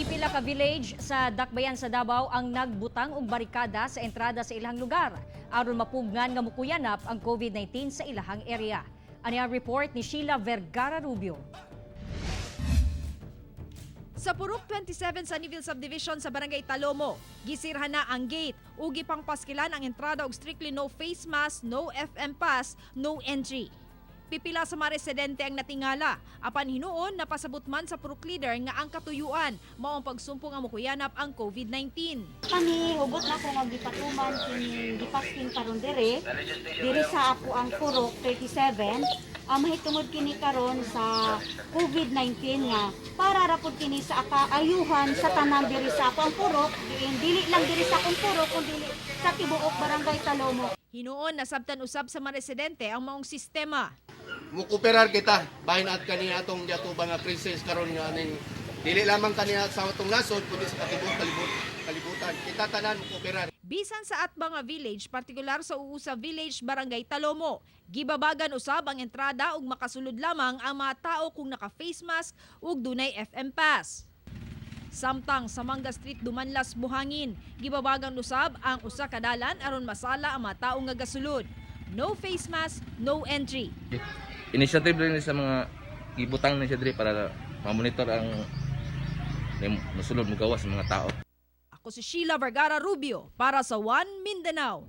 Pipila ka village sa Dakbayan sa Davao ang nagbutang og barikada sa entrada sa ilang lugar aron mapugngan nga mukuyanap ang COVID-19 sa ilahang area. Ani ang report ni Sheila Vergara Rubio. Sa Purok 27 sa Sunnyville Subdivision sa Barangay Talomo, gisirhan na ang gate ug gipangpaskilan ang entrada og strictly no face mask, no FM pass, no entry. Pipila sa mga residente ang natingala, apan hinuon napasabot man sa purok leader nga ang katuyuan mao ang pagsumpong nga mukuyanap ang COVID-19. Kani hugot na ko nga gipatuman kining gipaskin karon dire diri sa ako ang Purok 37 ang mahitungod kini karon sa COVID-19 nga para ra pud kini sa kaayuhan sa tanan diri sa ako ang purok, diin dili lang diri sa akong purok kundi sa tibuok Barangay Talomo. Hinuon nasabtan usab sa mga residente ang maong sistema. Mukuperar kita bahin at kaniya atong giatubang nga crisis karon nga aning dili lamang kaniya sa atong nasod kundi sa katibok kalibutan. Kita tanan mukuperar. Bisan sa Atbanga Village, partikular sa Uusa Village, Barangay Talomo, gibabagan usab ang entrada ug makasulod lamang ang mga tao kung naka-face mask ug dunay FM pass. Samtang sa Mangga Street, Dumanlas, Buhangin, gibabagan usab ang usa ka dalan aron masala ang mga tao nga gasulod. No face mask, no entry. Initiative rin sa mga gibutang ni siya diri para ma-monitor ang musulod mugawas sa mga tao. Ako si Sheila Vergara Rubio para sa One Mindanao.